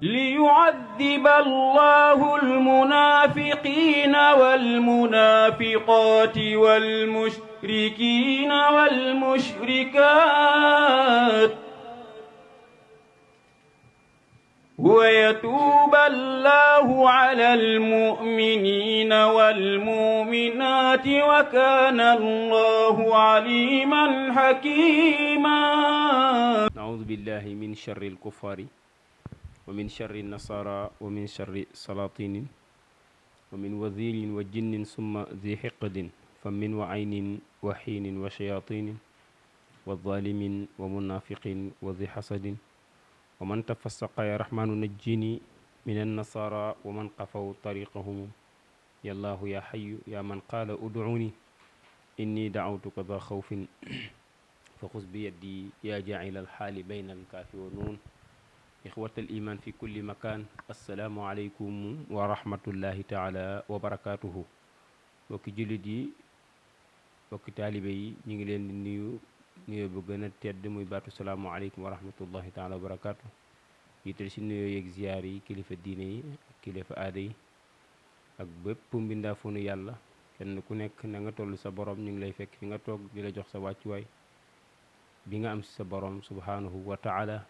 ليعذب الله المنافقين والمنافقات والمشركين والمشركات ويتوب الله على المؤمنين والمؤمنات وكان الله عليما حكيما. أعوذ بالله من شر الكفار ومن شر النصارى ومن شر السلاطين ومن وزير وجن ثم ذي حقد فمن وعين وحين وشياطين والظالم ومنافق وذي حسد ومن تفسق يا رحمن نجني من النصارى ومن قفوا طريقهم يا الله يا حي يا من قال ادعوني إني دعوتك ذا خوف فخذ بيدي يا جاعل الحال بين الكاف والنون إخوة الإيمان في كل مكان السلام عليكم ورحمة الله تعالى وبركاته. bokki jullit yi bokki taalibe yi ñu ngi leen di nuyu bu gën a tedd muy baatu salaamu aleykum wa rahmatullahi taala wa barakaatu. yital si nuyoo yeeg ziyaar yi kilifa diine yi ak kilifa aada yi ak bépp mbindaafoonu yàlla kenn ku nekk na nga toll sa borom ñu ngi lay fekk fi nga toog di la jox sa wàccuwaay bi nga am si sa borom subhanahu wa taala.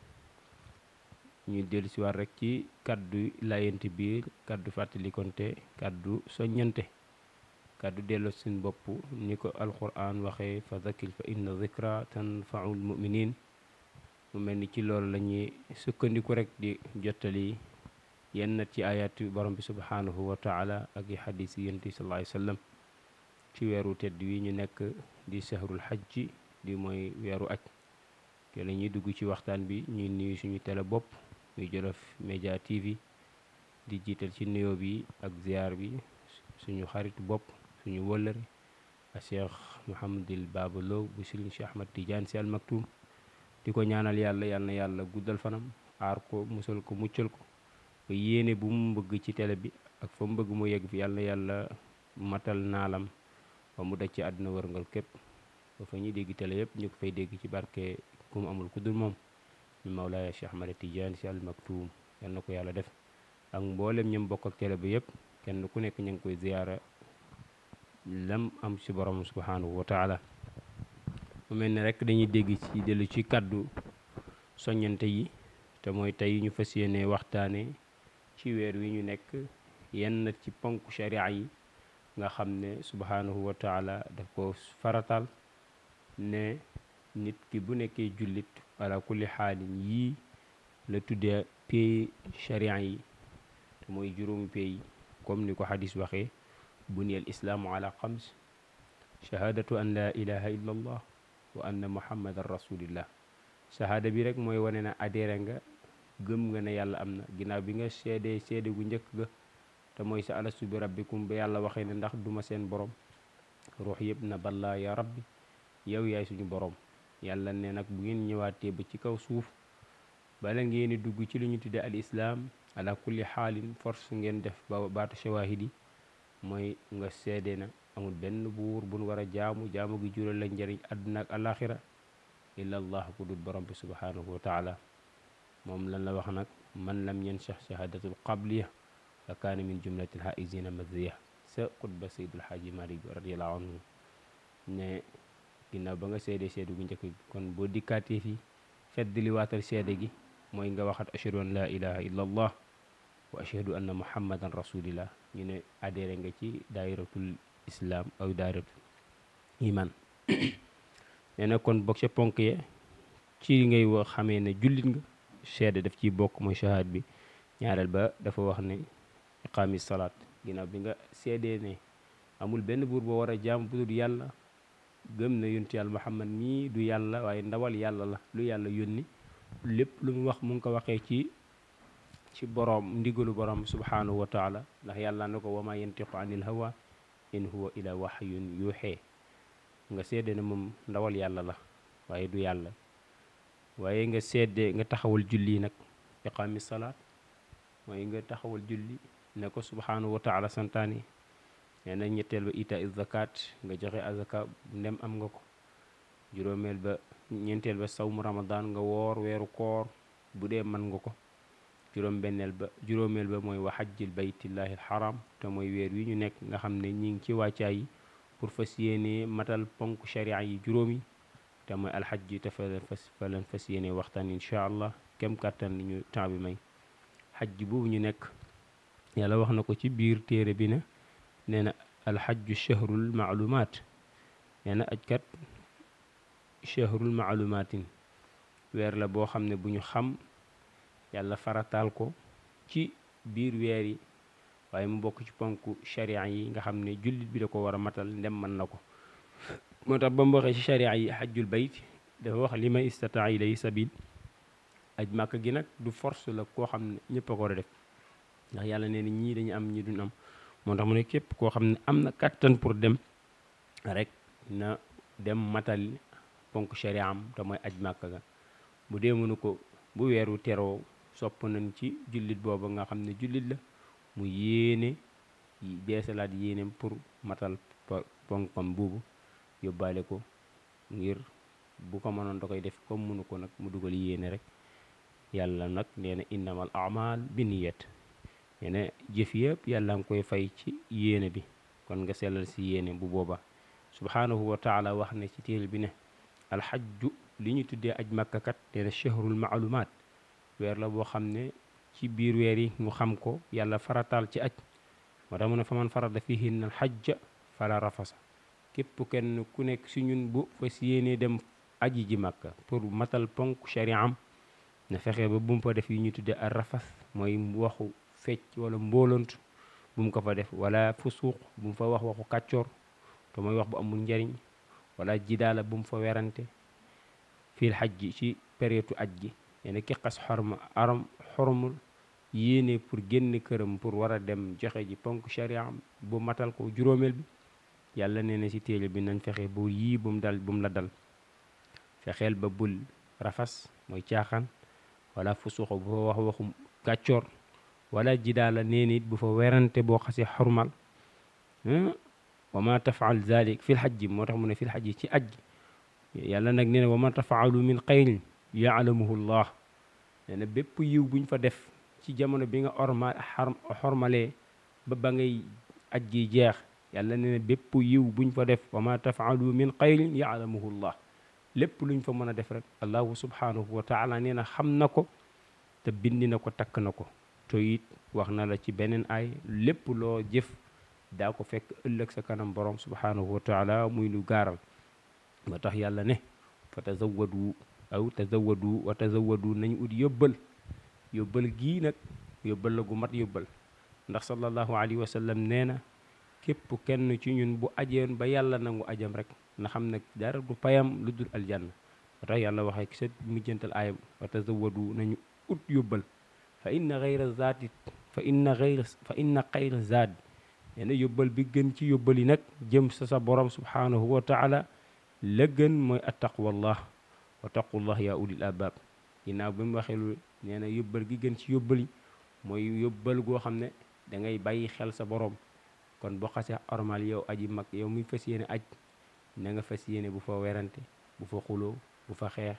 ñu dellu si waat rek ci kaddu layenti biir, kaddu fàttalikonte, kaddu soññante, kaddu delloo suñ bopp ni ko alquran waxee fa zakir fa inna zikra tanfaul muminin. mu mel ni ci loolu la ñuy sukkandiku rek di jottali yenn ci ayatu borom bi subhanahu wa taala ak i xadis yi yonent bi sallallahu alayhi wa sallam ci weeru tedd wi ñu nekk di sahrul hajji di mooy weeru aj te la ñuy dugg ci waxtaan bi ñuy nuyu suñu télé bopp muy Jolof Média TV di jiital ci nuyoo bi ak ziar bi suñu xaritu bopp suñu wëllëre a Cheikh Mouhamadul Baba Lo bu Serigne Cheikh Ahmad Tidiane Sy Al Maktoum di ko ñaanal yàlla yal na yàlla guddal fanam aar ko musal ko muccal ko ba yéene bu mu bëgg ci télé bi ak fa mu bëgg mu yegg fi yal na yàlla matal naalam ba mu daj ci àdduna wërngal képp ba fa ñuy dégg télé yëpp ñu ko fay dégg ci barke ku mu amul ku dul moom mi Mawlaaya Cheikh Ahmad Tidiane Sy Al Maktoum yal na ko yàlla def ak mboolem ñam bokk ak télé bi yëpp kenn ku nekk ñu ngi koy ziyaara lam am ci borom subhanahu wa taala. mu mel ni rek dañuy dégg ci dellu ci kaddu soññante yi te mooy tey ñu fas yéene waxtaane ci weer wi ñu nekk yenn ci ponk sharia yi nga xam ne subhanahu wa taala daf ko faratal ne nit ki bu nekkee jullit ala kulli xaalin yii la tuddee pay sharia yi te mooy juróomi pay comme ni ko xadis waxee buniyal islaamu ala xams shahadatu an la ilaha illa allah wa anna muhammadan rasulillah. shahada bi rek mooy wane na adhéré nga gëm nga ne yàlla am na ginnaaw bi nga seede gu njëkk ga te mooy sa alastu bi rabbikum ba yàlla waxee ne ndax duma seen borom ruux yëpp na balla ya rabbi yow yaay suñu borom. yàlla ne nag bu ngeen ñëwaatee ba ci kaw suuf bala ngeen di dugg ci lu ñu tuddee al islam ala kulli xaalin force ngeen def ba baatu shawahid yi mooy nga seede na amul benn buur buñ war a jaamu gi jural la njëriñ àdduna ak alaxira illa allah ku dul borom bi subhanahu wa taala. moom lan la wax nag man lam yanshah shahadatul qabliya fa kaana min jumlatil haizina madhiya sa xutba saydul xaaji malik radiallahu anhu ne ginnaaw ba nga seede gu njëkk gi kon boo dikkaatee fi fedd li waatal seede gi mooy nga waxat ashhadu an la ilaha illa allah wa ashhadu anna muhammadan rasulillah. ñu ne adhéré nga ci daayiratul islam aw daayiratul iman. nee na kon bokk ca ponk ye ci ngay wax xamee ne jullit nga seede daf ciy bokk mooy shahad bi. ñaareel ba dafa wax ne iqaami salaat ginnaaw bi nga seedee ne amul benn buur boo war a jaam bu dul yàlla gëm na yonent yàlla Muhammad mii du yàlla waaye ndawal yàlla la lu yàlla yónni lépp lu mu wax mu ngi ko waxee ci boroom ndigalu boroom subhanahu wa taala ndax yàlla na ko wama yantiqu anil hawa in huwa ila wahyun yuuxee. nga seede ne moom ndawal yàlla la waaye du yàlla. waaye nga seede nga taxawal julli nag iqaami salaat mooy nga taxawal julli ne ko subhanahu wa taala santaani. nee na ñetteel ba ita zakat nga joxe azaka ndem am nga ko. juróomeel ba ñeenteel ba sawmu ramadan nga woor weeru koor bu dee mën nga ko. juróomeel ba mooy wa xajjil baytillahi alxaram te mooy weer wi ñu nekk nga xam ne ñi ngi ci wàccaay yi pour fas yéene matal ponk sharia yi juróom yi te mooy alxaj yi te fa leen fas yéene waxtaan incha allah kem kàttan li ñu temps bi may xaj boobu ñu nekk yàlla wax na ko ci biir téere bi ne nee na alxajju chahrul maalumaat nee na ajkat chahrul maalumatin weer la boo xam ne bu ñu xam yàlla farataal ko ci biir weer yi waaye mu bokk ci ponk sharia yi nga xam ne jullit bi da ko war a matal ndem mën na ko moo tax ba mu waxee ci sharia yi xajjul bayt dafa wax li may istataa ilay sabil aj màkk gi nag du force la koo xam ne ñëpp a ko war a def ndax yàlla nee na ñii dañu am ñi duñ am moo tax mu ne képp koo xam ne am na kàttan pour dem rek na dem matal ponk sharia am te mooy aj màkk ga bu dee mënu ko bu weeru teroo sopp nañ ci jullit booba nga xam ne jullit la mu yéene beesalaat yéeneem pour matal ponkam boobu yóbbaale ko ngir bu ko mënoon da koy def comme mënu ko nag mu dugal yéene rek yàlla nag nee na innamal amal binniyat nee na jëf yëpp yàlla nga koy fay ci yéene bi kon nga sellal si yéene bu booba subhanahu wa taala wax ne ci téel bi ne alxajju li ñu tuddee aj makkakat nee na chahrul maalumaat weer la boo xam ne ci biir weer yi mu xam ko yàlla farataal ci aj moo tax mu ne fa man farada fihinna alxajja fala rafasa képp kenn ku nekk si ñun bu fas yéenee dem aji ji màkka pour matal ponk shari'am na fexe ba bu mu fa def yi ñu tuddee ar rafas mooy waxu fecc wala mboolont bu mu ko fa def wala fusuuq bu mu fa wax waxu kàccoor te mooy wax bu amul njariñ wala jidaala bu mu fa werante fil xajji ci période aj gi yene ki xas xormul yéene pour génn këram pour war a dem joxe ji ponk sharia bu matal ko juróomeel bi yàlla nee na ci téere bi nañ fexe bu yii bu mu la dal fexeel ba bul rafas mooy caaxaan wala fusuuxa bu fa wax waxu gàccoor wala jidaala nee nit bu fa werante boo xasee xormal wa ma tafaal zalik fil xajji moo tax mu ne fil xajji ci aj yàlla nag nee na wa ma tafaalu min xayrin yaalamuhu llah nee na bépp yiw buñ fa def ci jamono bi nga xormalee ba ngay aj gi jeex yàlla nee na bépp yiw buñ fa def wa ma tafaalu min xayrin yaalamuhu llah lépp luñ fa mën a def rek allahu subhanahu wa taala nee na xam na ko te bindi na ko takk na ko te it wax na la ci beneen ay lépp loo jëf daa ko fekk ëllëg sa kanam borom subhanahu wa taala muy lu gaaral moo tax yàlla ne fa tazawwadu aw tazawwadu wa tazawwadu nañ ut yóbbal gii nag yóbbal la gu mat yóbbal ndax sallallahu alayhi wa sallam nee na képp kenn ci ñun bu ajeon ba yàlla nangu ajam rek na xam ne dara du payam lu dul aljanna moo tax yàlla waxee ki sa mujjantal aayam wa tazawwadu nañu ut yóbbal fa inna xayra zaad nee na yóbbal bi gën ci yóbbal yi nag jëm sa borom subhanahu wa taala la gën mooy attaqwallah wa taqullah ya ulil albab ginnaaw bi mu waxee lu nee na yóbbal gi gën ci yóbbal yi mooy yóbbal goo xam ne da ngay bàyyi xel sa borom kon boo xasee ormal yow aji mag yow muy fas yéene aj na nga fas yéene bu fa werante bu fa xuloo bu fa xeex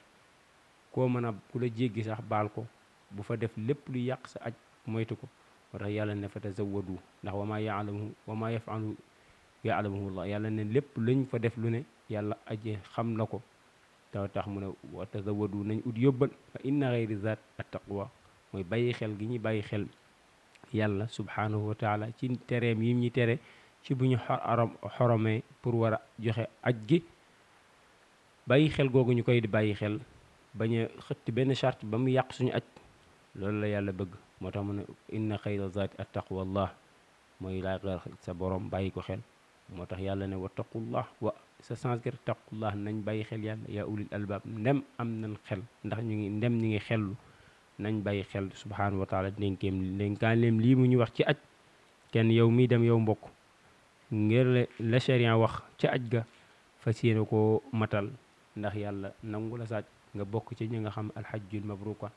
koo mën a ku la jéggi sax baal ko bu fa def lépp lu yàq sa aj moytu ko moo tax yàlla ne fa tazawwadu ndax wa ma yafalu ya'lamuhullah yàlla ne lépp lañ fa def lu ne yàlla aje xam na ko tax mu ne wa tazawwadu nañ ut yóbbal fa inna xayri zaat attaqwa mooy bàyyi xel gi ñuy bàyyi xel yàlla subhanahu wa taala ci tereem yi ñi tere ci bu ñu xoromee pour war a joxe aj gi bàyyi xel googu ñu koy di bàyyi xel bañ a xëtt benn charte ba mu yàq suñu aj loolu la yàlla bëgg moo tax mu ne inna xayra zaati attaqwallah mooy laa sa borom bàyyi ko xel moo tax yàlla ne wattaqullah wa sa sanskër taqullah nañ bàyyi xel yàlla yaa ulil albab ndem am nañ xel ndax ñu ngi xellu nañ bàyyi xel subhanahu wa taala dénkaaneem lii mu ñu wax ci aj kenn yow mii dem yow mbokk ngir la sharia wax ca aj ga fas yéene koo matal ndax yàlla nangu la saaj nga bokk ci ñi nga xam alhajjul mabruka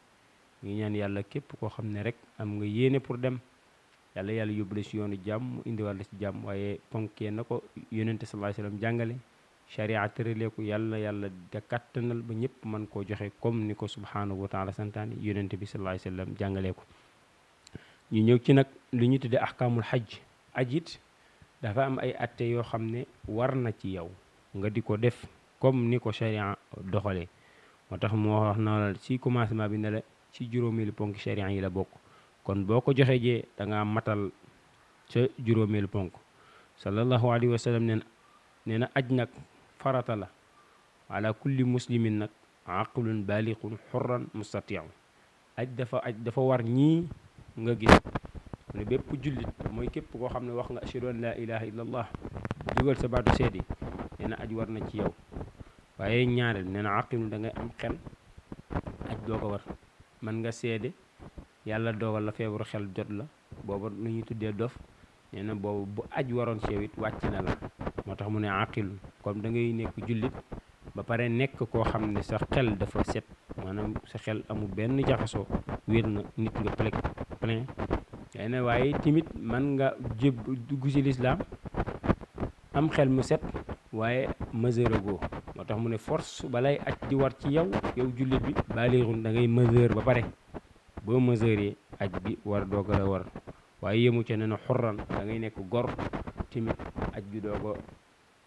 ngi ñaan yàlla képp koo xam ne rek am nga yéene pour dem yàlla yóbbule si yoonu jàmm indiwàl la si jàmm waaye ponkee na ko yonente sallallahu alayhi wasallam jàngale sharia tëralee ko yàlla da kàttanal ba ñëpp mën koo joxe comme ni ko subhanahu wa taala santaane yonente bi sallallahu alayhi wasallam jàngalee ko ñu ñëw ci nag lu ñu tuddee ahkaamul xaj. aj it dafa am ay atte yoo xam ne war na ci yow nga di ko def comme ni ko sharia doxalee. moo tax moo wax na la ci commencement bi ne la ci juróomeelu ponk sharia yi la bokk. kon boo ko joxee jee da nga matal ca juróomeelu ponk. sallallahu alayhi wa sallam nee na aj nag farata la ala kulli muslimin nag aqlun baaliqun xurran mustatiu. aj dafa war ñii nga gis mu ne bépp jullit mooy képp koo xam ne wax nga ashhadu an la ilaha illa allah dugal sa baatu seedi nee na aj war na ci yow. waaye ñaareel nee na aqilun da ngay am xel aj doo ko war. man nga seede yàlla dogal la feebaru xel jot la booba lu ñuy tuddee dof nee na boobu bu aj waroon ci yow it wàcc na la. moo tax mu ne aqilun comme da ngay nekk jullit ba pare nekk koo xam ne sa xel dafa set maanaam sa xel amul benn jaxasoo wér na nit nga plein yaay na waaye timit man nga dugg ci lislaam am xel mu set waaye mesure goo. moo tax mu ne force balay aj di war ci yow jullit bi baalixun da ngay mesure ba pare boo mesuree aj bi war dooga la war. waaye yemu ca ne na xurran da ngay nekk gor timit aj bi dooga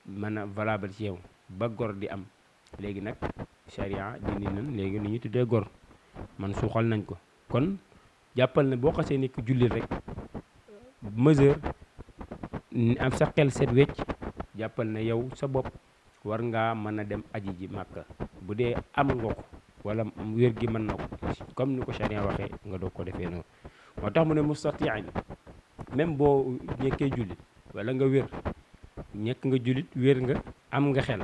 mën a valable ci yow ba gor di am. léegi nag sharia dindi nañ léegi lu ñu tuddee gor man suuxal nañ ko. kon jàppal ne boo xasee nekk jullit rek mesure am sa xel set wecc jàppal ne yow sa bopp war ngaa mën a dem aji ji màkka bu dee am nga ko wala wér gi mën na ko comme ni ko sharia waxee nga doog ko defee noonu. moo tax mu ne mustatiin même boo nekkee jullit wala nga wér nekk nga jullit wér nga am nga xel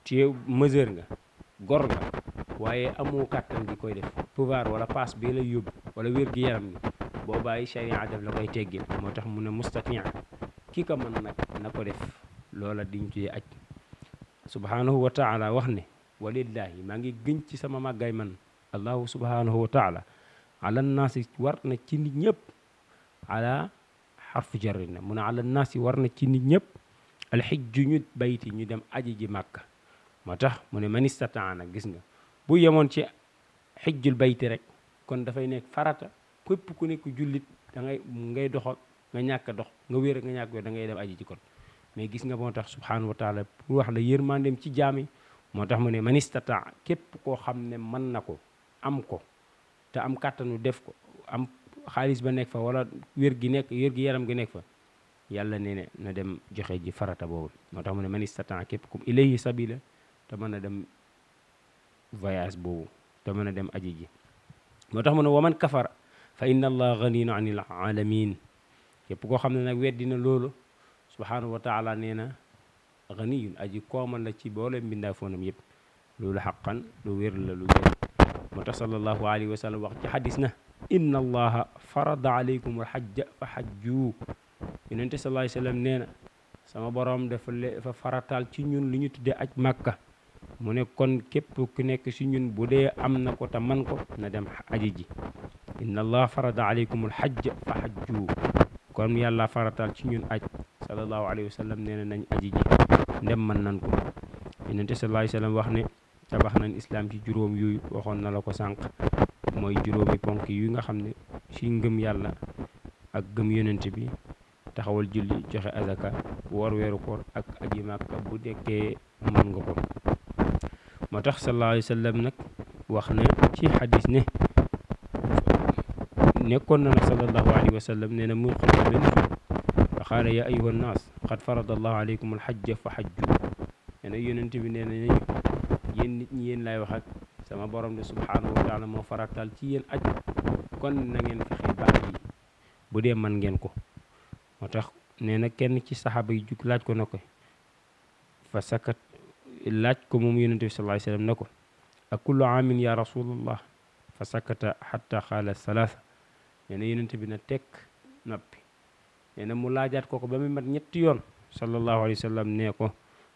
ci mesure nga gor nga waaye amoo kàttan gi koy def pouvoir wala paas bi lay yóbbu wala wér gi yaram gi boo bàyyi sharia def la koy teggil. moo tax mu ne mustatiin ki ko mën nag na ko def. loola diñ tuddee aj. subhanahu wa taala wax ne walillahi maa ngi gën ci sama màggaay man allahu subhanahu wa taala ala naasi war na ci nit ñëpp ala xarfu jarri na mu ne ala naasi war na ci nit ñëpp alxijju ñu bayti ñu dem aji ji màkka. moo tax mu ne man istataa nag gis nga bu yemoon ci xijjul bayti rek kon dafay nekk farata képp ku nekk jullit da ngay dox nga ñàkk a dox nga wér nga ñàkk wér da ngay dem aji ji kon. mais gis nga moo tax subhanahu wa taala pour wax la yërmandeem ci jaami moo tax mu ne man istataa képp koo xam ne mën na ko am ko te am kàttanu def ko am xaalis ba nekk fa wala wér gi yaram gi nekk fa yàlla nee ne na dem joxe ji farata boobu. moo tax mu ne man istataa képp kum ilayhi sabila te mën a dem voyage boobu te mën a dem aji ji. moo tax mu ne wa man kafara fa inna allah ganiyun anil alamin képp koo xam ne nag weddina loolu subhanahu wa taala nee na ganiyun aji kooman la ci boole mbindaa foonam yëpp. loolu xaqan lu wér la lu wér. moo tax sallallahu alayhi wa sallam wax ci xadis na inna allaha farada alaykum alxajja fa xajju. yonente sallallahu alayhi wa sallam nee na sama borom dafa farataal ci ñun li ñu tuddee aj màkka. mu ne kon képp ku nekk ci ñun bu dee am na ko te man ko na dem aji ji. inna allaha farada alaykum alxajja fa xajju. kon yàlla farataal ci ñun aj sallallahu alayhi wa sallam nee na nañ aji ji ndem man nan ko. yonente sallallahu alayhi wa sallam wax ne tabax nañ islaam ci juróom yooyu waxoon na la ko sànq mooy juróomi ponk yu nga xam ne ci ngëm yàlla ak gëm yonente bi taxawal julli joxe azaka woor weeru koor ak aji màkka bu dekkee mën nga ko. moo tax sallallahu alayhi wa sallam nag wax na ci xadis ne nekkoon na nag sallallahu alayhi wa sallam nee na muy xutba benn jour fa qaala ya ayuha nnaas qad farada allahu alaykum alxajja fa xajju. nee na yonent bi nee na yéen nit ñi yéen laay wax ak sama borom de subhanahu wa taala moo faratal ci yéen aj kon na ngeen fexe baax yi bu dee man ngeen ko. moo tax nee na kenn ci saxaaba yi jug laaj ko na ko fa sakat laaj ko moom yonent bi sallallahu alayhi wa sallam na ko a kullu aamin ya rasulallah fa sakata xatta xaala salaasa. nee na yonent bi na tekk noppi. nee na mu laajaat ko ba muy mat ñetti yoon sallallahu alayhi wa sallam nee ko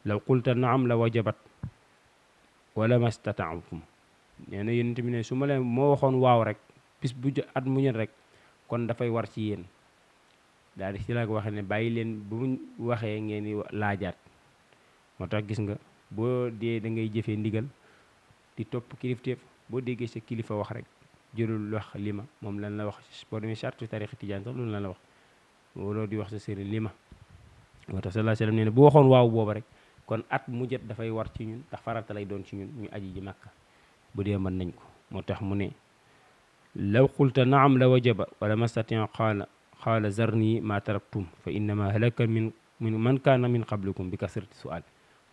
law qulta naam la wajabat wala mastataatum. nee na yonent bi ne su ma leen moo waxoon waaw rek bis bu at mu ñet rek kon dafay war ci yéen. daal di ci la ko waxee ne bàyyi leen bu mu waxee ngeen di laajaat. moo tax gis nga boo dee da ngay jëfee ndigal di topp kilifteef boo déggee sa kilifa wax rek jërul wax lima moom lan la wax boo demee charte tariqa tijaan sax loolu lan la wax looloo di wax sa sëriñ lima moo tax sallallahu alayhi wasallam nee na bu waxoon waaw booba rek kon at mu jot dafay war ci ñun ndax farata lay doon ci ñun ñu aji ji Makka bu dee mën nañ ko moo tax mu ne law qulta naam la wajaba wala mastatin qaala zarni ma taraktum fa innama halaka min man kaana min qablikum bi kasrati su'al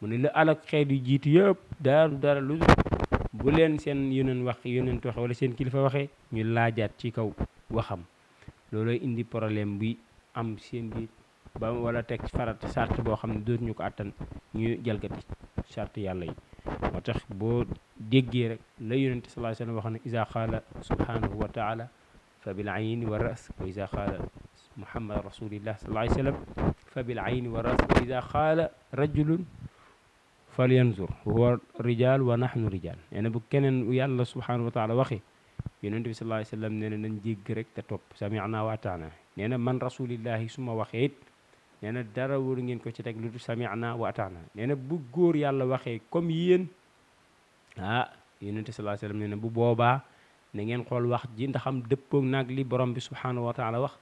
mu ne la alak xeet yu jiitu yëpp dara lu bu leen seen yonent waxe wala seen kilifa waxee ñu laajaat ci kaw waxam loolooy indi problème bi am seen biir ba wala teg farata sart boo xam ne dootuñu ko attan ñu jalgati sart yàlla yi moo tax boo déggee rek la yonent sallallahu alayhi wasallam wax ne iza qaala subhanahu wa taala fa bil ayni wa ras wa iza qaala muhammad rasulillah sallallahu alayhi wasallam fa bil ayni wa ras wa iza qaala rajulun falyanzur huwa rijal wa nahnu rijal nee na bu keneen yàlla subhanahu wa taala waxee yonent bi sallallahu alayhi wasallam nee na nañ jégg rek te topp sami'na wa ata'na nee na man rasulillahi su ma waxee it nee na dara wóoru ngeen ko ci teg lu du sami'na wa ata'na nee na bu góor yàlla waxee comme yéen yonent bi sallallahu alayhi wasallam nee na bu boobaa na ngeen xool wax ji ndax am dëppoog naag li borom bi subhanahu wa taala wax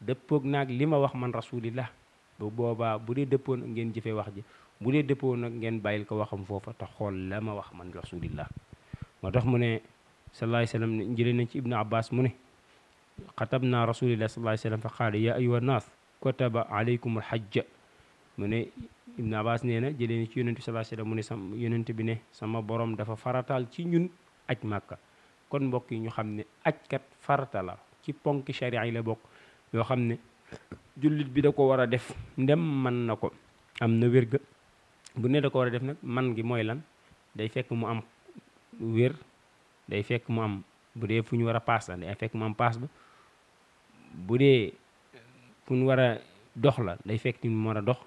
dëppoog naag li ma wax man rasulillah bu boobaa bu dee dëppoon ngeen jëfee wax ji bu dee dëppoo nag ngeen bàyyil ko waxam foofa te xool la ma wax man rasulillah moo tax mu ne sallallahu alayhi wasallam jëlee nañ ci ibnu abbas mu ne xatabna rasulillah sallallahu alayhi wasallam fa qaala ya ayyuha nnaas kataba alaykum alhajja mu ne ibnu abbas nee na jëlee na ci yonent bi sallallahu alayhi wasallam mu ne sama yonent bi ne sama borom dafa farataal ci ñun aj màkka kon mbokk yi ñu xam ne ajkat farata la ci ponki sharia yi la bokk yoo xam ne jullit bi da ko war a def ndem man na ko am na wérga bu ne da ko war a def nag man gi mooy lan day fekk mu am wér day fekk mu am bu dee fu ñu war a paas la day fekk mu am paas ba bu dee fu ñu war a dox la day fekk ni mu war a dox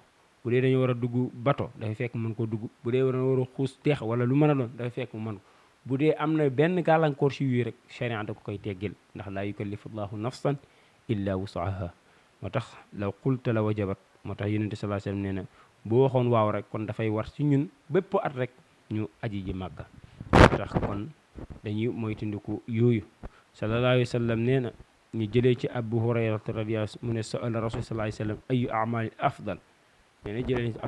bu dee dañu war a dugg bato dafay fekk mu mën ko dugg bu dee war a xuus teex wala lu mën a doon dafay fekk mu mën ko bu dee am na benn gàllankoor si yu rek sharia da ko koy teggil ndax laa yukallifu llahu nafsan illa wusaha moo tax law qulta la wajabat moo tax yonente sallallahu alayhi wasallam nee na boo waxoon waaw rek kon dafay war ci ñun bépp at rek ñu aji ji màkka moo tax kon dañuy moytandiku yooyu sallallahu alayhi wasallam nee na ñu jëlee ci abu hurayrata radiyallahu mu ne sa'ala rasul sallallahu alayhi wasallam ayu a'mali afdal nee na jëlee ci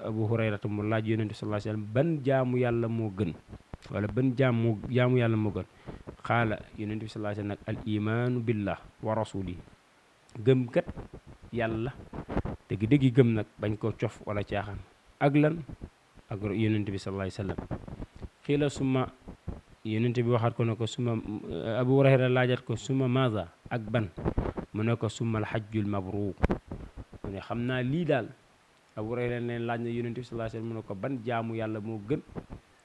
abu hurayrata mu laaj yonente sallallahu alayhi wasallam ban jaamu yàlla moo gën wala ban jaamu yàlla moo gën xaala yonente bi sallallahu alayhi wasallam nag al imaanu billah wa rasulihi gëm kat yàlla dëgg-dëgg gëm nag bañ ko cof wala caaxaan ak lan ak yonent bi sallallahu alayhi wasallam xiila suma yonent bi waxaat ko ne ko suma abu hurayra laajat ko suma maza ak ban mu ne ko suma alxajjul mabruuk mu ne xam naa lii daal abu hurayra leen laaj na yonent bi sallallahu alayhi wasallam mu ne ko ban jaamu yàlla moo gën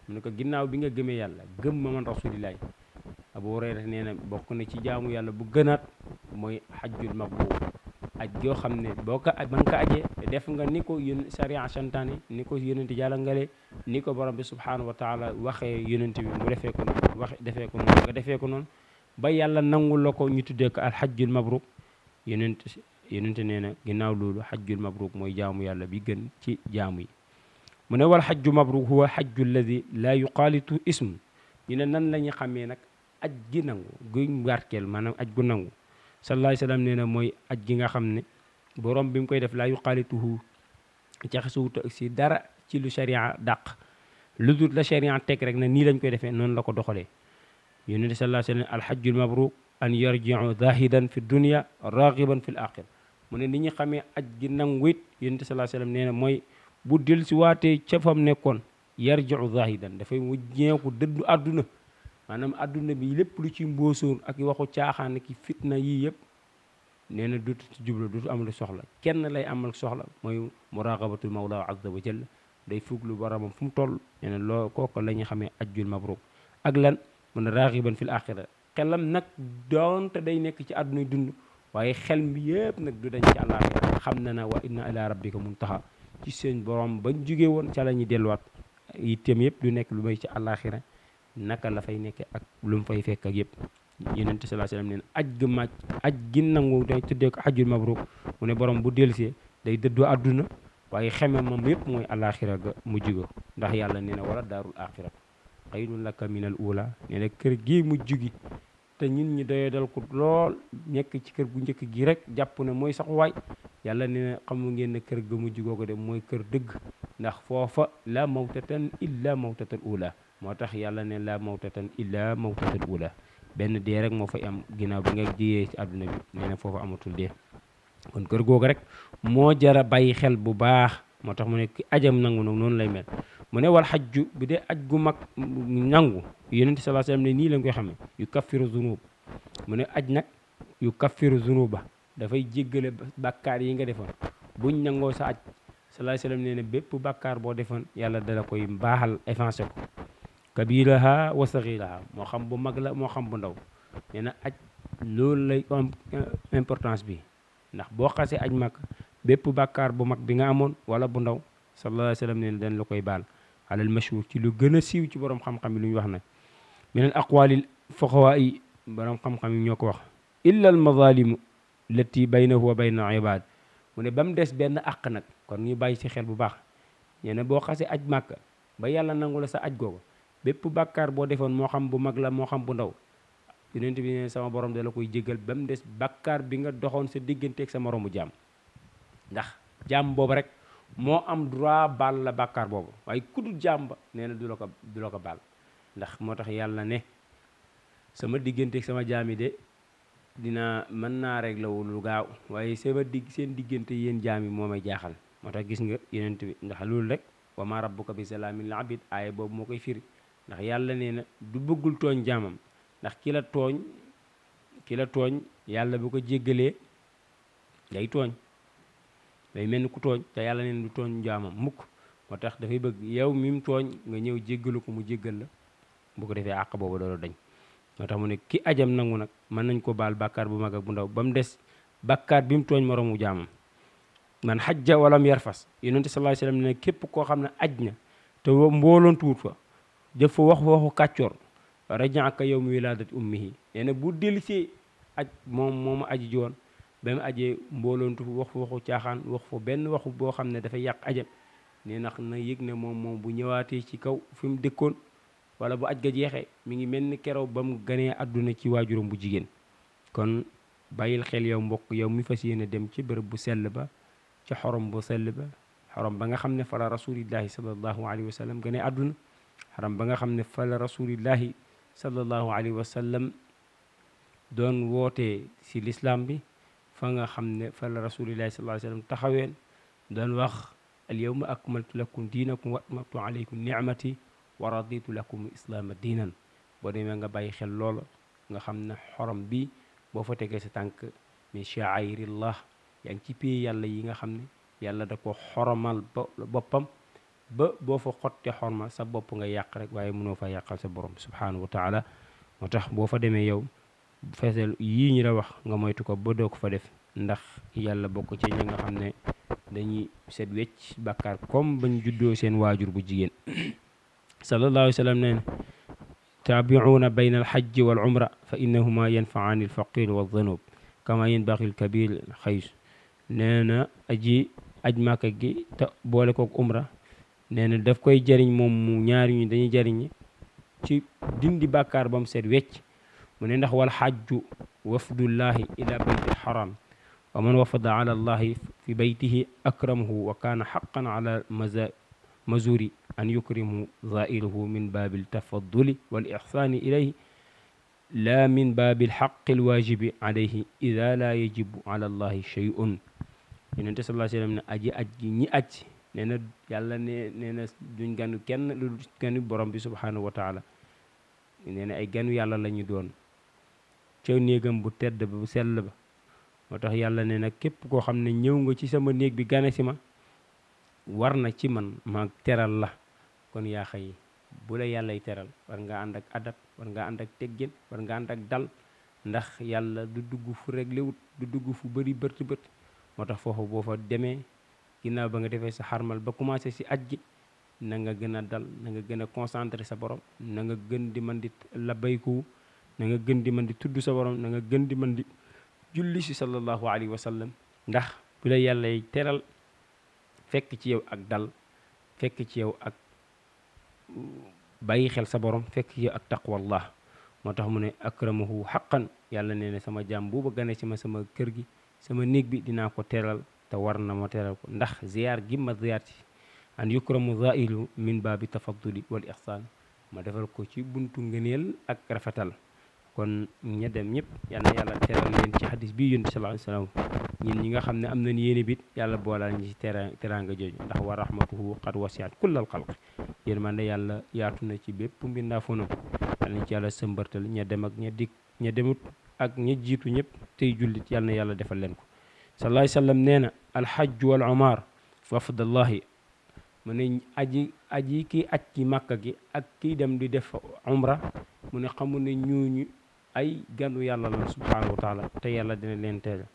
mu ne ko ginnaaw bi nga gëmee yàlla gëm ma man rasulillahi abu hurayra nee na bokk na ci jaamu yàlla bu gënaat mooy xajjul mabruuk aj joo xam ne boo ko ba nga ko ajee def nga ni ko sharia santaane ni ko yonent jàllangale ni ko borom bi subhanahu wa taala waxee yonent bi mu defee ko noonu nga defee ko noonu ba yàlla nangul la ko ñu tuddee ko al xajjul mabruk yonent nee na ginnaaw loolu xajjul mabruk mooy jaamu yàlla bi gën ci jaamu yi mu ne wal xajju mabruk huwa xajju alladi laa yuqaalitu ismu ñu ne nan la ñu xamee nag aj gi nangu guy barkeel maanaam aj gu nangu sallallahu alayhi wasallam nee na mooy aj gi nga xam ne borom bi mu koy def laa yuqaalituhu jaxasuwut si dara ci lu sharia dàq lu dul la sharia teg rek na nii lañ koy defee noonu la ko doxalee yonent bi sallallahu alayhi wasallam alhajjul mabruk an yarji'u zahidan fi dunya raghiban fil akhirah mu ne ni ñu xamee aj gi nangu it yonent bi sallallahu alayhi wasallam nee na mooy bu del si waatee ca fam nekkoon yarji'u zahidan dafay wujñeeku dëddu àdduna maanaam àdduna bi lépp lu ci mbóosóor ak waxu caaxaan ki fitna yii yëpp nee na dutu ci jublu dutu amal soxla kenn lay amal soxla mooy muraqabatul mawla azza wa jalla day fuglu boromam fu mu toll nee na loo kooku la ñu xamee ajjul mabruk ak lan mun a raaxiban fil axira xelam nag doonte day nekk ci àdduna dund waaye xel mi yëpp nag du dañ ci àllaaxira xam na na wa inna ila rabbika muntaha ci seen borom bañ jóge woon ca la ñuy delluwaat itteem yëpp du nekk lu may ci àllaaxira naka la fay nekkee ak lu mu fay fekk ak yëpp yonent sallallahu alayhi wasallam nee na aj gi màcc aj gi nangu day tuddee ko ajjul mabruk mu ne borom bu delsee day dëddoo àdduna waaye xeme moom yëpp mooy àllaaxira ga mu jigo ndax yàlla nee na wala daarul axira xayrun laka minal ula nee na kër gi mu jugi te ñun ñi doyee dal ko lool nekk ci kër gu njëkk gi rek jàpp ne mooy saxuwaay yàlla nee na xamu ngeen ne kër ga mujj googu de mooy kër dëgg ndax foofa la mawtatan illa mawtatal ula moo tax yàlla ne la mawtatan illa mawtatal ula benn dee rek moo fay am ginnaaw bi nga jiyee ci àdduna bi nee na foofa amatul dee kon kër googu rek moo jara bàyyi xel bu baax moo tax mu ne ki ajam nangu nag noonu lay mel mu ne wal xajju bi dee aj gu mag nangu yonent sallallahu alayhi wasallam ne nii lañ koy xamee yu kaffiru zunub mu ne aj nag yu kaffiru zunuba dafay jéggale bàkkaar yi nga defoon buñ nangoo sa aj sallallahu alayhi wasallam nee na bépp bàkkaar boo defoon yàlla dala koy mbaaxal effacé ko kabiraha wa saghiraha moo xam bu mag la moo xam bu ndaw nee na aj loolu lay am importance bi ndax boo xasee aj mag bépp bàkkaar bu mag bi nga amoon wala bu ndaw sallallahu alayhi wasallam nee na dañ la koy baal alal mashhur ci lu gën a siiw ci borom xam-xam yi lu ñu wax nag min al aqwalil fuqahaa yi borom xam-xam yi ñoo ko wax illa al mazalimu lati baynahu wa bayna al ibad mu ne ba mu des benn àq nag kon ñu bàyyi ci xel bu baax nee na boo xasee aj màkk ba yàlla nangu la sa aj googu bépp bàkkaar boo defoon moo xam bu mag la moo xam bu ndaw yonent bi ne sama borom da la koy jégal ba mu des bàkkaar bi nga doxoon sa digganteeg sa moroomu jaam ndax jaam boobu rek moo am droit baal la bàkkaar boobu waaye ku dul jaam ba nee na du la ko baal ndax moo tax yàlla ne sama digganteeg sama jaam yi de dina mën naa régler wu lu gaaw waaye seen diggante yéen jaam yi moo may jaaxal moo tax gis nga yonent bi ndax loolu rek wa ma rabbuka bi salaamin lil abid aaya boobu moo koy firi ndax yàlla nee na du bëggul tooñ jaamam ndax ki la tooñ yàlla bu ko jéggalee day tooñ day mel ni ku tooñ te yàlla nee na du tooñ jaamam mukk moo tax dafay bëgg yow mi mu tooñ nga ñëw jéggalu ko mu jéggal la bu ko defee àq boobu doolu dañ moo tax mu ne ki ajam nangu nag mën nañ ko baal bàkkaar bu mag ak bu ndaw ba mu des bàkkaar bi mu tooñ moroomu jaamam man xajja walam yarfas yonente sallallahu alayhi wasallam ne képp koo xam ne aj na te mbooloon tuut fa def fa waxu kàccoor rajaaka yawmi wiladati ummihi nee na bu dellisee aj moomu aji ji woon ba mu ajee mbooloon tuut wax fa waxu caaxaan wax fa benn waxu boo xam ne dafay yàq ajam nee nax na yëg ne moom bu ñëwaatee ci kaw fi mu dëkkoon wala bu aj ga jeexee mi ngi mel ni keroog ba mu ganee àdduna ci waajuram bu jigéen kon bàyyil xel yow mbokk yow mi fas yéene dem ci bërëb bu sell ba ci xorom bu sell ba xorom ba nga xam ne fa la rasulillahi sallallahu alayhi wa sallam ganee àdduna xorom ba nga xam ne fa la rasulillahi sallallahu alayhi wa sallam doon wootee si l'islam bi fa nga xam ne fa la rasulillahi sallallahu alayhi wa sallam taxaween doon wax al yawma akmaltu lakum diinakum wa atmamtu alaykum ni'mati wa raditu lakum islaama diinan boo demee nga bàyyi xel loolu nga xam ne xorom bi boo fa tegee sa tànk min sha'airillah yaa ngi ci pay yàlla yi nga xam ne yàlla da ko xoromal boppam ba boo fa xotte xorma sa bopp nga yàq rek waaye mënoo fa yàqal sa borom subhanahu wa taala moo tax boo fa demee yow feesal yii ñu la wax nga moytu ko ba doo ko fa def ndax yàlla bokk ci ñi nga xam ne dañuy set wecc bàkkaar comme bañ juddoo seen waajur bu jigéen sallallahu alayhi wa sallam nee na taabiuuna bayna alxajji wal umra fa innahuma yanfaani alfaqir wa danub kama yanbaghi alkabir xays nee na aj màkka gi te boole kook umra nee na daf koy jariñ moom mu ñaari ñu dañuy jariñ ci dindi bàkkaar ba mu seet wecc mu ne ndax wal xajju wafdullahi ila bayti alxaram wa man wafada ala allahi fi baytihi akramahu wa kaana xaqan ala mazuri an yukrimu zairuhu min baabil tafadduli wal ixsaani ilayhi la min baabil xaqi alwaajibi alayhi ida la yajibu ala allahi shay'un yonente sallallahu alayhi wa sallam ne aji aj gi ñi aj nee na yàlla nee na duñ ganu kenn lu ganu borom bi subhanahu wa taala nee na ay ganu yàlla la ñu doon ca néegam bu tedd ba bu sell ba moo tax yàlla nee na képp koo xam ne ñëw nga ci sama néeg bi gane si ma war na ci man ma teral la kon yaa xëy bu la yàllay teral war nga ànd ak adab war nga ànd ak teggin war nga ànd ak dal ndax yàlla du dugg fu réglé wut du dugg fu bëri bët moo tax foofu boo fa demee ginnaaw ba nga defee sa xarmal ba commencé si aj gi na nga gën a dal na nga gën a concentré sa borom na nga gën di mën di labayku na nga gën di mën di tudd sa borom na nga gën di mën di julli si sallallahu alayhi wa sallam ndax bu la yàllay teral fekk ci yow ak dal fekk ci yow ak bàyyi xel sa borom fekk ci yow ak taqwallah moo tax mu ne akramahu haqqan yàlla nee na sama jaam bu bëgg ne ci ma sama kër gi sama néeg bi dinaa ko teral te war na ma teral ko ndax ziyaar gi ma ziyaar ci an yukramu zailu min baabi tafadduli wal ihsaan ma defal ko ci buntu ngëneel ak rafetal kon ña dem ñëpp yal na yàlla teral leen ci xadis bii yonent sallallahu alayhi wasallam ñun ñi nga xam ne am nañ yéene bit yàlla boolal ñi ci teraanga jooju ndax wa rahmatuhu qad wasiat kullal xalq yërmande yàlla yaatu na ci bépp mbindaafonam yal nañ ci yàlla sëmbartal ña dem ak ña demut ak ña jiitu ñëpp tey jullit yal na yàlla defal leen ko sallallahu alayhi wasallam nee na alhajju wal umar wafdallahi mu ne aji kiy aj ci màkka gi ak kiy dem di def umra mu ne xamu ne ñooñu ay ganu yàlla la subhanahu wa taala te yàlla dina leen teel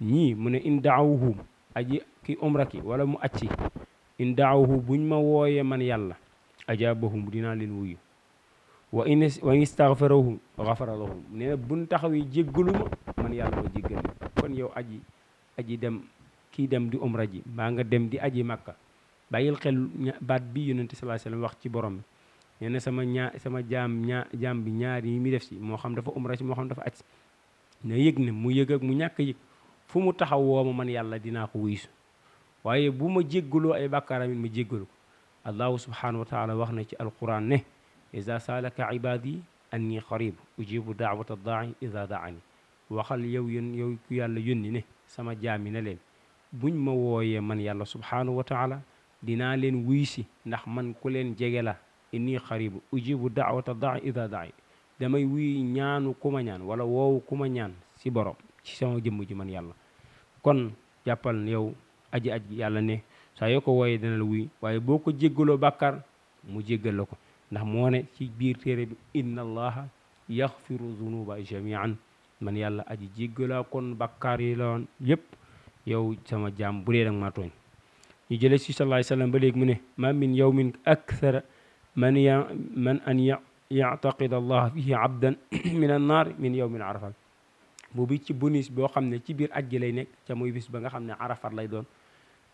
ñii mu ne in daawuhu aji ki umra ki wala mu acci in daawuhu buñ ma wooyee man yàlla ajaabahum dinaa leen wuyu wa in istaghfarahum ghafara lahum nee na buñ taxawi jéggalu ma man yàlla ma jéggal kon yow aji dem kii dem di umra ji mbaa nga dem di aji màkka bàyyil xel baat bi yonente sallallahu alayhi wasallam wax ci borom bi nee na sama jaam bi ñaar yi mi def si moo xam dafa umra si moo xam dafa aj na yëg ne mu yëg ak mu ñàkk yëg fu mu taxaw woo ma man yàlla dinaa ko wuysu waaye bu ma jéggaloo ay bàkkaaram it ma jéggalu ko allahu subhanahu wa taala wax na ci alquran ne iza salaka ibadi anni qarib ujibu daawata daai iza daani waxal yow ku yàlla yónni ne sama jaam yi ne leen buñ ma wooyee man yàlla subhanahu wa taala dinaa leen wuy si ndax man ku leen jege la inni xaribu ujibu daawata daai ida daai damay wuy ñaanu ku ma ñaan wala woowu ku ma ñaan si borom ci sama jëmm ji man yàlla kon jàppal yow aji yàlla ne saa yoo ko wooyee dina la wuy waaye boo ko jéggaloo bàkkaar mu jéggal la ko ndax moo ne ci biir téere bi inna allaha yaxfiru zunuba jamian man yàlla aji jéggalaa kon bàkkaar yi la woon yépp yow sama jaam bu dee danga maa tooñ ñu jële ci sallallahu alayhi wasallam ba léegi mu ne ma min yawmin akthara man an yactaqida allah fihi abdan min an naar min yawmin arafat boobu ci bonus boo xam ne ci biir aj gi lay nekk ca muy bis ba nga xam ne arafat lay doon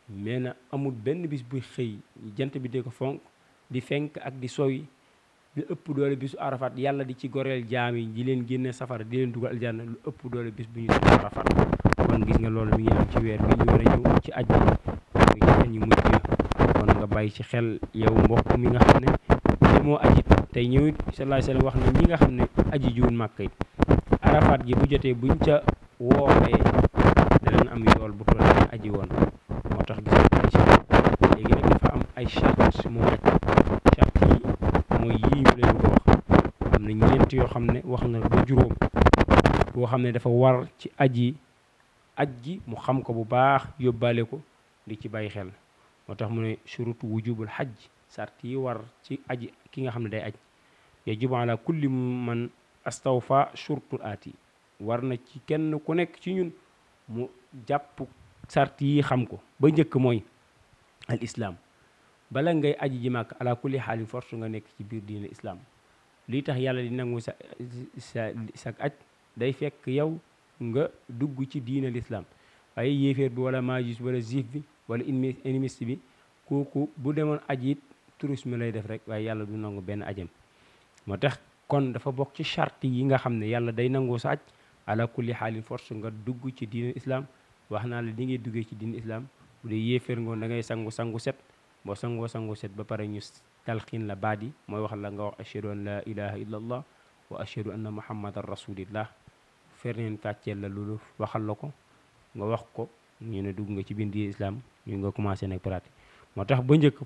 mais na amul benn bis buy xëy jant bi di ko fonk di fenk ak di sowi lu ëpp doole bisu arafat yàlla di ci goreel jaam yi di leen génne safara di leen dugal aljanna lu ëpp doole bis bu ñu tudd arafat kon gis nga loolu mi ngi am ci weer bi ñu war a ñëw ci aj bi ñu mujj kon nga bàyyi ci xel yow mbokk mi nga xam ne moo ajit tey ñëwit sallallahu alayhi wasallam wax ne ñi nga xam ne aji jiwun màkk it arafat ji bu jotee buñ ca wooree danañ am yool bu toll ne aji woon moo tax gis nga léegi nag dafa am ay charte moo aj charte yi mooy yii ñu leen ko wax am na ñeent yoo xam ne wax na ba juróom boo xam ne dafa war ci aj gi mu xam ko bu baax yóbbaale ko di ci bàyyi xel moo tax mu ne shurutu wujubul xaj sart yi war ci aji ki nga xam ne day aj yajibu ala kulli man astawfa shurtul aati war na ci kenn ku nekk ci ñun mu jàpp sart yi xam ko ba njëkk mooy al islam bala ngay aji ji màkk ala kulli xaalin force nga nekk ci biir diine islam lii tax yàlla di nangu sa aj day fekk yow nga dugg ci diine l'islam waaye yéeféer bi wala majus wala juif bi wala animiste bi kooku bu demoon aj it tourisme lay def rek waaye yàlla du nangu benn ajam moo tax kon dafa bokk ci charte yi nga xam ne yàlla day nangoo sa aj ala kulli xaalin force nga dugg ci diine islam wax naa la di ngay duggee ci diine islam bu dee yéeféer ngoon da ngay sangu set boo sangu set ba pare ñu talxiin la baat yi mooy wax la nga wax ashhadu an la ilaha illa allah wa ashhadu anna muhammadan rasulillah ferneen fàcceel la loolu waxal la ko nga wax ko ñu ne dugg nga ci biir diine islam ñu nga commencé nag pratique moo tax ba njëkk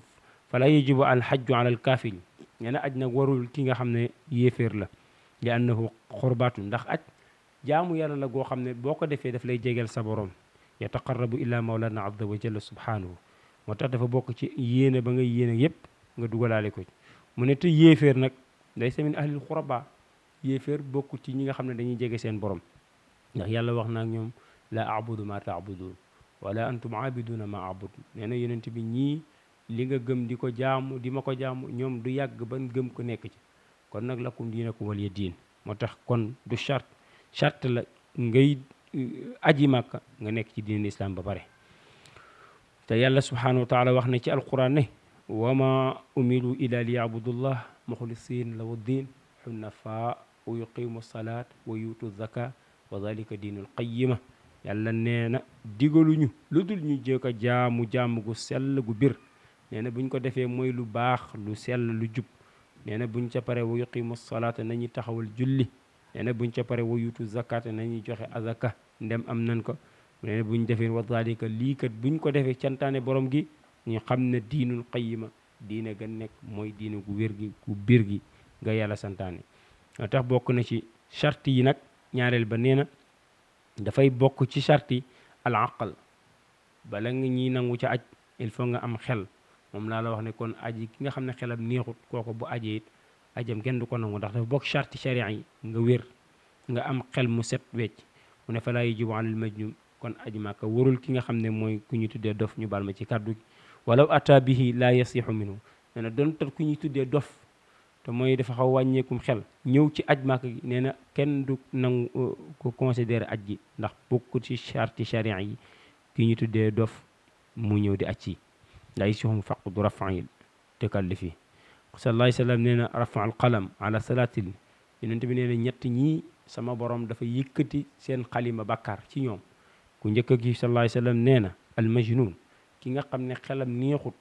fala yajibu al hajju ala al kaafir nee na aj nag warul ki nga xam ne yéeféer la li annahu xurbaatu ndax aj jaamu yàlla la goo xam ne boo ko defee daf lay jegeel sa borom yataqarrabu illa mawlana azza wa jalla subhanahu moo tax dafa bokk ci yéene ba nga yéene yépp nga dugalaale ko mu ne te yéeféer nag day samin ahlil xuraba yéeféer bokk ci ñi nga xam ne dañuy jege seen borom ndax yàlla wax na ak ñoom la abudu ma taabudun wala antum aabiduna ma abudu nee na yonent bi ñii li nga gëm di ko jaamu di ma ko jaamu ñoom du yàgg ban gëm ko nekk ci kon nag lakum diinakum waliya diin moo tax kon du charte la ngay aji màkka nga nekk ci diin islam ba pare te yàlla subhanahu wa taala wax na ci alquran ne wa ma umiru ila li yabudullah muxlisin lahu diin xunafa wa yuqimu salaat wa yuutu zaka wa dalika diinul qayyima yàlla nee na digaluñu lu dul ñu jëkk a jaamu gu sell gu bir nee na buñ ko defee mooy lu baax lu sell lu jub nee na buñ ca pare wa yuqimu salaata nañuy taxawal julli nee na buñ ca pare wa yuutu zakaata nañuy joxe azaka ndem am nan ko nee na buñ defee wa dalika lii kat buñ ko defee cantaane borom gi ñu xam ne diinul qayyima diine ga nekk mooy diine gu wér gi gu bir gi nga yàlla santaane moo tax bokk na ci charte yi nag ñaareel ba nee na dafay bokk ci charte yi al aql bala nga ñiy nangu ca aj il faut nga am xel moom laa la wax ne kon aji ki nga xam ne xelam neexut kooku bu ajee it ajam kenn du ko nangu ndax dafa bokk charte sharia yi nga wér nga am xel mu set wecc mu ne fa laa yajibu alal majnun kon aji màkka warul ki nga xam ne mooy ku ñu tuddee dof ñu baal ma ci kàddu gi walaw ata bihi laa yasixu minhu nee na doon tat ku ñuy tuddee dof te mooy dafa xaw wàññeekum xel ñëw ci aj màkk gi nee na kenn du nangu ko considéré aj gi ndax bokk ci charte sharia yi ki ñu tuddee dof mu ñëw di aj ci laa yasixu faqdu raf'il takallufi sallallahu alayhi wa sallam nee na rafa al qalam ala salaatin yonent bi nee na ñett ñii sama borom dafa yëkkati seen xalima bàkkaar ci ñoom ku njëkk gi sallallahu alayhi wa sallam nee na al majnun ki nga xam ne xelam neexut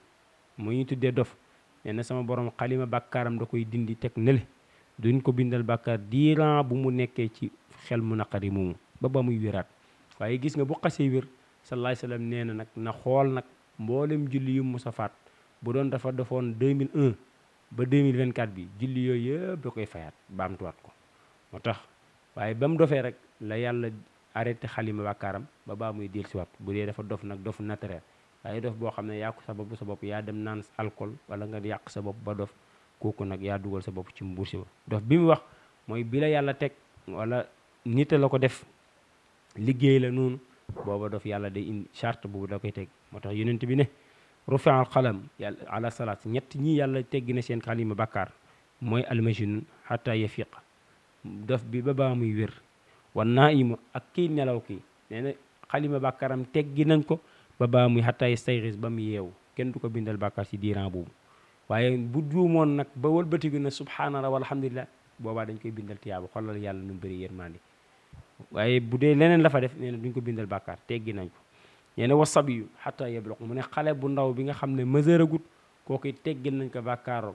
mu ñu tuddee dof nee na sama borom xalima bàkkaaram da koy dindi teg nele duñ ko bindal bàkkaar diiran bu mu nekkee ci xel mu naqari moomu ba muy wéraat waaye gis nga bu xasee wér sallallahu alayhi wa sallam nee na nag na xool nag mboolem julli yu mu safaat bu doon dafa defoon 2001 ba 2024 bi julli yooyu yëpp da koy fayaat baamtuwaat ko moo tax waaye ba mu dofee rek la yàlla arrêté xalima bàkkaaram ba muy dellusiwaat bu dee dafa dof nag dof naturel waaye dof boo xam ne yaa ko sa bopp yaa dem naan alcool wala nga yàq sa bopp ba dof kooku nag yaa dugal sa bopp ci mbuursi ba dof bi mu wax mooy bi la yàlla teg wala nit la ko def liggéey la noonu booba dof yàlla day indi charte boobu da koy teg moo tax yonent bi ne rufi al qalam yàlla ala salaat ñett ñii yàlla teggi na seen xalima bàkkaar mooy almajnun xata yafiq dof bi ba muy wér wan naaimu ak kii nelaw kii nee na xalima bàkkaaram teggi nañ ko ba muy xata yastayxis ba mu yeewu kenn du ko bindal bàkkaar ci diiran boobu waaye bu juumoon nag ba wëlbatigu na subhaanallah walhamdulillah boobaa dañ koy bindal tiyaaba xoolal yàlla nu mu bëri yërmande waaye bu dee leneen la fa def nee na duñ ko bindal bàkkaar teggi nañ ko nee na wasabiyu xata yabluq mu ne xale bu ndaw bi nga xam ne mesure agut kooku teggil nañ ko bàkkaaroon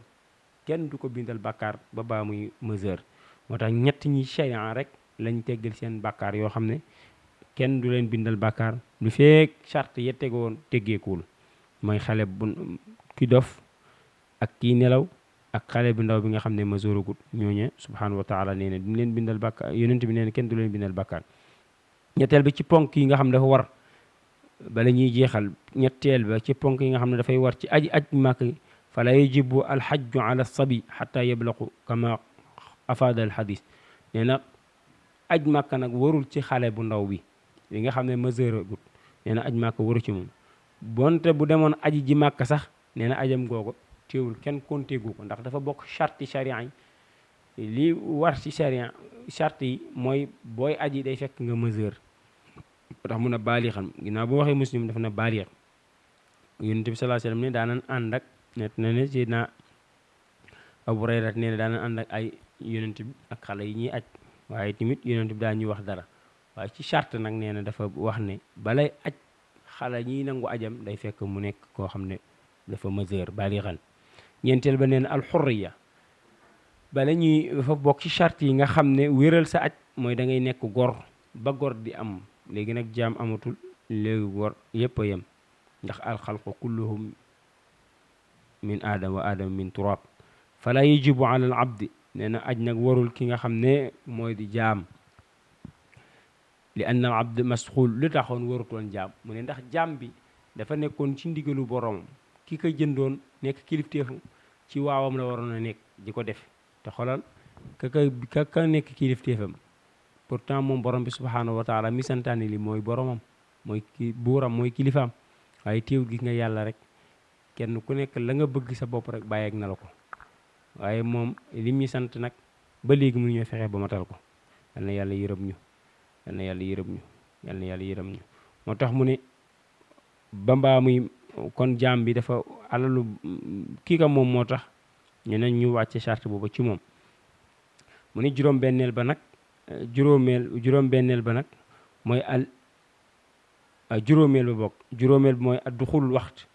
kenn du ko bindal bàkkaar ba muy mesure moo tax ñett ñi sharia rek lañ teggil seen bàkkaar yoo xam ne kenn du leen bindal bàkkaar lu feek charte ya tegoon teggeekuwul mooy xale bu ki dof ak kii nelaw ak xale bu ndaw bi nga xam ne mesure agut ñooñe subhanahu wa taala nee na duñ leen bindal bàkkaar yonent bi nee na kenn du leen bindal bàkkaar ñetteel bi ci ponk yi nga xam ne dafa war bala ñuy jeexal ñetteel ba ci ponk yi nga xam ne dafay war ci aj màkk fala yajibu alxajju ala sabi xata yablaqu kama afaada alxadis nee na aj màkk nag warul ci xale bu ndaw bi li nga xam ne mesure agut nee na aj màkk waru ci moom bonte bu demoon aji ji màkk sax nee na ajam googu teewul kenn konteegu ko ndax dafa bokk charte charia yi li war ci charia charte yi mooy booy aji day fekk nga mesure tax mun a baalixam ginnaaw bu waxee muslim dafa na baalix yonent bi sallallahu alayhi wasallam ne daanan ànd ak net na ne ci na Abu Hurayra nee na daanan ànd ak ay yonent bi ak xale yi ñuy aj waaye tamit yonent bi daa ñuy wax dara waaye ci charte nag nee na dafa wax ne balay aj xale ñiy nangu ajam day fekk mu nekk koo xam ne dafa mesure baalixan ñeenteel ba nee na alxurriya bala ñuy dafa bokk ci charte yi nga xam ne wéral sa aj mooy da ngay nekk gor ba gor di am léegi nag jaam amatul léegi gor yépp a yem ndax alxalqu kulluhum min aadam wa aadam min turab fala yajibu ala al abdi nee na aj nag warul ki nga xam ne mooy di jaam li anna al abd masxul lu taxoon warutoon jaam mu ne ndax jaam bi dafa nekkoon ci ndigalu borom ki ko jëndoon nekk kilifteefam ci waawam la waroon a nekk di ko def te xoolal ka nekk kilifteefam pourtant moom borom bi subhaanahu wa taala mi santaane li mooy boromam mooy buuram mooy kilifaam waaye teew gis nga yàlla rek kenn ku nekk la nga bëgg sa bopp rek bàyyeeg na la ko waaye moom lim ñu sant nag ba léegi mënu ñoo fexe ba matal ko yal na yàlla yërëm ñu yal na yàlla yërëm ñu yal na yàlla yërëm ñu moo tax mu ne ba mbaa muy kon jaam bi dafa alalu kii ka moom moo tax ñu ne ñu wàcce charte boobu ci moom mu ne juróom-benneel ba nag juróom-benneel ba nag mooy juróomeel ba bokk juróomeel bi mooy adduxulul waxt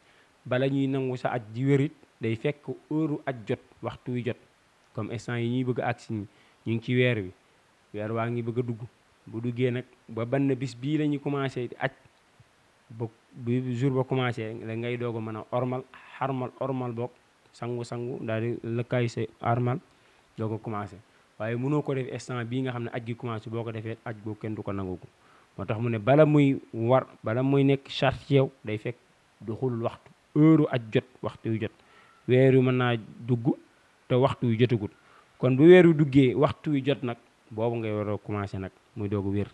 bala ñuy nangu sa aj di wérit day fekk heure aj jot waxtu wi jot comme instant yi ñuy bëgg a agsi ñu ngi ci weer wi weer waa ngi bëgg a dugg bu duggee nag ba bann bis bii la ñuy commencé di aj ba bi jour ba commencé la ngay doog a mën a ormal boog sangu daal di lëkkaay sa armal doog a commencé waaye mënoo ko def instant bii nga xam ne aj gi commencé boo ko defee aj boobu kenn du ko nangu ko moo tax mu ne bala muy nekk charte ci yow day fekk duxulul waxtu heure aj jot waxtu yu jot weer wi mën naa dugg te waxtu yu jotagul kon bu weer wi duggee waxtu yu jot nag boobu ngay war a commencé nag muy doog a wér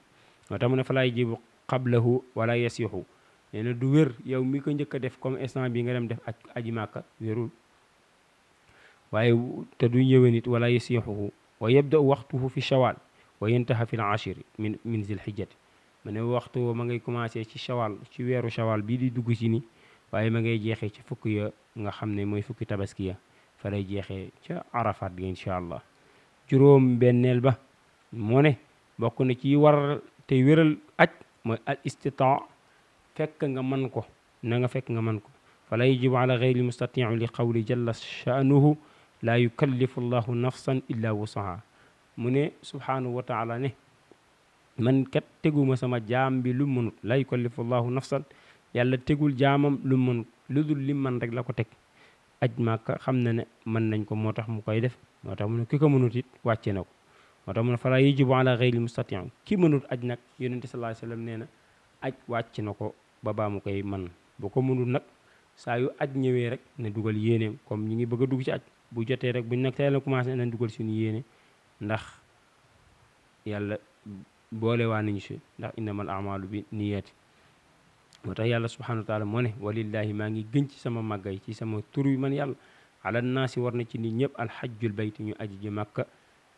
moo tax mu ne fa laay jibu qablahu wala yasixu nee na du wér yow mi ko njëkk a def comme instant bi nga dem def aji màkka wérul waaye te du ñëwee nit wala yasixuhu wa yabda waxtuhu fi shawal wa yantaha fi l ashir min zil hijjati ma ne waxtu ma ngay commencé ci shawal ci weeru shawal bii di dugg ci ni waaye ma ngay jeexee ci fukk ya nga xam ne mooy fukki tabaski ya fa lay jeexee ca arafat bi incha allah juróom benneel ba moo ne bokk na ci war tey wéral aj mooy al istitaa fekk nga mën ko na nga fekk nga mën ko fa la yajibu ala gayri mustatiu li qawli jalla sha'nuhu laa yukallifu llahu nafsan illa wusaha mu ne subhanahu wa taala ne man kat teguma sama jaam bi lu mënut laa yukallifu llahu nafsan yàlla tegul jaamam lu mënut lu dul lim man rek la ko teg aj Màkka xam na ne mën nañ ko moo tax mu koy def moo tax mu ne ki ko mënut it wàcce na ko moo tax mu ne fala yajibu ala gayri mustatiu ki mënut aj nag yonente sallallahu alayhi wasallam nee na aj wàcc na ko ba baa mu koy man bu ko mënut nag saa yu aj ñëwee rek ne dugal yéeneem comme ñi ngi bëgg a dugg ci aj bu jotee rek buñ nag teel na commencé nañ dugal suñu yéene ndax yàlla boole waa nañu si ndax innamal a'malu bi niyyati moo tax yàlla subhanahu wa taala moo ne walillahi maa ngi gën ci sama màggay ci sama tur wi man yàlla ala naasi war na ci nit ñëpp alxajjul bayti ñu aji ji màkka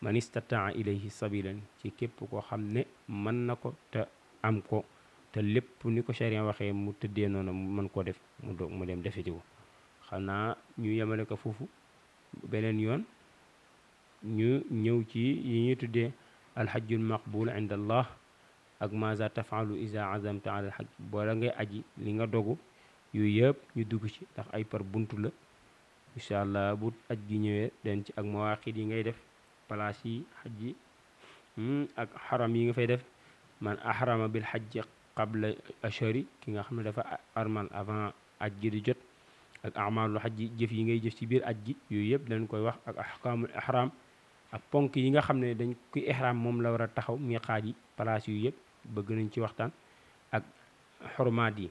man istataa ilayhi sabilan ci képp koo xam ne mën na ko te am ko te lépp ni ko sharia waxee mu tëddee noonu mu mën koo def mu doog mu dem defeti ko xanaa ñu yemale ko foofu beneen yoon ñu ñëw ci yi ñuy tuddee alxajjul maqbul inda allah ak maza tafalu iza azamta ala alxaj boola ngay aji li nga dogu yooyu yëpp ñu dugg ci ndax ay par buntu la incha allah bu aj gi ñëwee den ci ak mawaqit yi ngay def place yi xaj yi ak xaram yi nga fay def man ahrama bil xajji qabla ashari ki nga xam ne dafa armal avant aj gi di jot ak amalul xaj yi jëf yi ngay jëf ci biir aj gi yooyu yëpp dañ koy wax ak ahkamul ihram ak ponk yi nga xam ne dañ koy ihram moom la war a taxaw miqaat yi place yu yëpp bëgg nañ ci waxtaan ak xormaat yi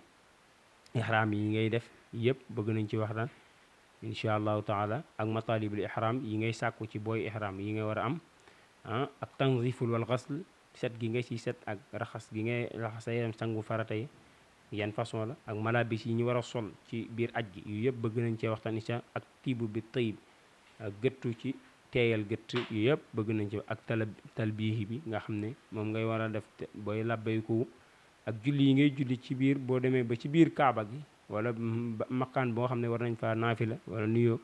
ihram yi ngay def yëpp bëgg nañ ci waxtaan incha allahu taala ak matalibul ihram yi ngay sàkku ci booy ihram yi ngay war a am ak tanziful wal ghasl set gi nga ci set ak raxas gi ngay raxas sa yaram sangu farata yi yan façon la ak malabis yi ñu war a sol ci biir aj gi yu yëpp bëgg nañ cee waxtaan incha ak tiibu bi tayib ak gëttu ci teeyal gëtt yu yëpp bëgg nañ ci ak talbihi bi nga xam ne moom ngay war a def booy labbayku ak julli yi ngay julli ci biir boo demee ba ci biir kaaba gi wala makkaan boo xam ne war nañ fa naafila wala nuyoo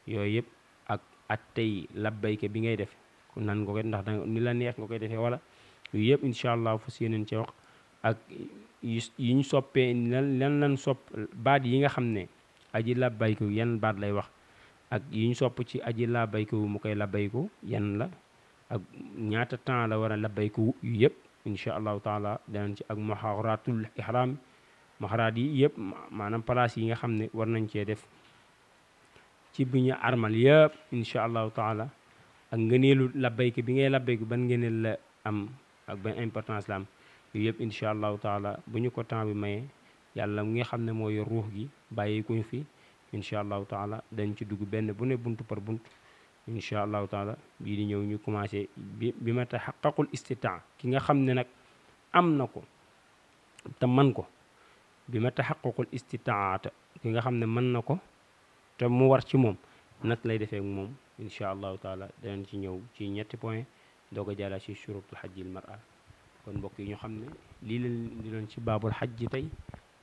yooyu yëpp ak at tey labbayka bi ngay def nan nga koy ndax ni la neex nga koy defee wala yooyu yëpp incha allah fas yéeneen ci wax ak yi ñu soppee lan sopp baat yi nga xam ne aji labbayku yan baat lay wax ak yi ñu sopp ci aji labbayku mu koy labbayku yan la ak ñaata temps la war a labbayku yu yëpp incha allahu taala danañ ci ak muharatul ihram maharaat yi yëpp maanaam place yi nga xam ne war nañ cee def ci bi ñu armal yëpp incha allahu taala ak ngëneelu labbayku bi ngay labbayku ban ngëneel la am ak ban importance la am yu yëpp incha allahu taala bu ñu ko temps bi mayee yàlla mu nga xam ne moo yor ruux gi bàyyi kuñ fi incha allahu taala dañ ci dugg benn bu ne buntu par bunt incha allahu taala bii di ñëw ñu commencé bi ma taxaqaqul istitaa ki nga xam ne nag am na ko te man ko bi ma taxaqaqul istitaata ki nga xam ne mën na ko te mu war ci moom nag lay defee moom incha allahu taala danañ ci ñëw ci ñetti point doog a jàlla ci shurutul xajjil mar'a kon mbokk yi ñu xam ne lii leen di doon ci baabul xajji tey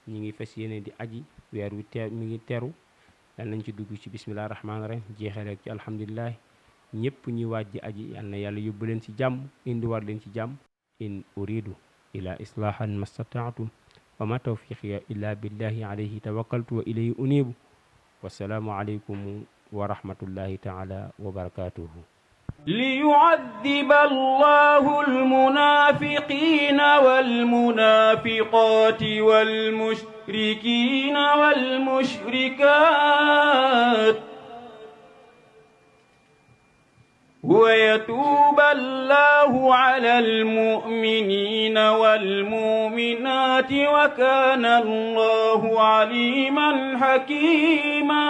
ñi ngi fas yéene di aji weer wi mi ngi teru dal nañ ci dugg ci bismillahi rahmaani rahim jeexee rek ci alhamdulilah ñépp ñi wàjji aji yal na yàlla yóbbu leen ci jàmm indiwaat leen ci jàmm in uridu ila islahan mastata'tu wa ma tawfiqiya illa billahi alayhi tawakkaltu wa ilayhi unibu wassalaamu alaykum wa rahmatullahi taala wa barakatuhu ليعذب الله المنافقين والمنافقات والمشركين والمشركات ويتوب الله على المؤمنين والمؤمنات وكان الله عليما حكيما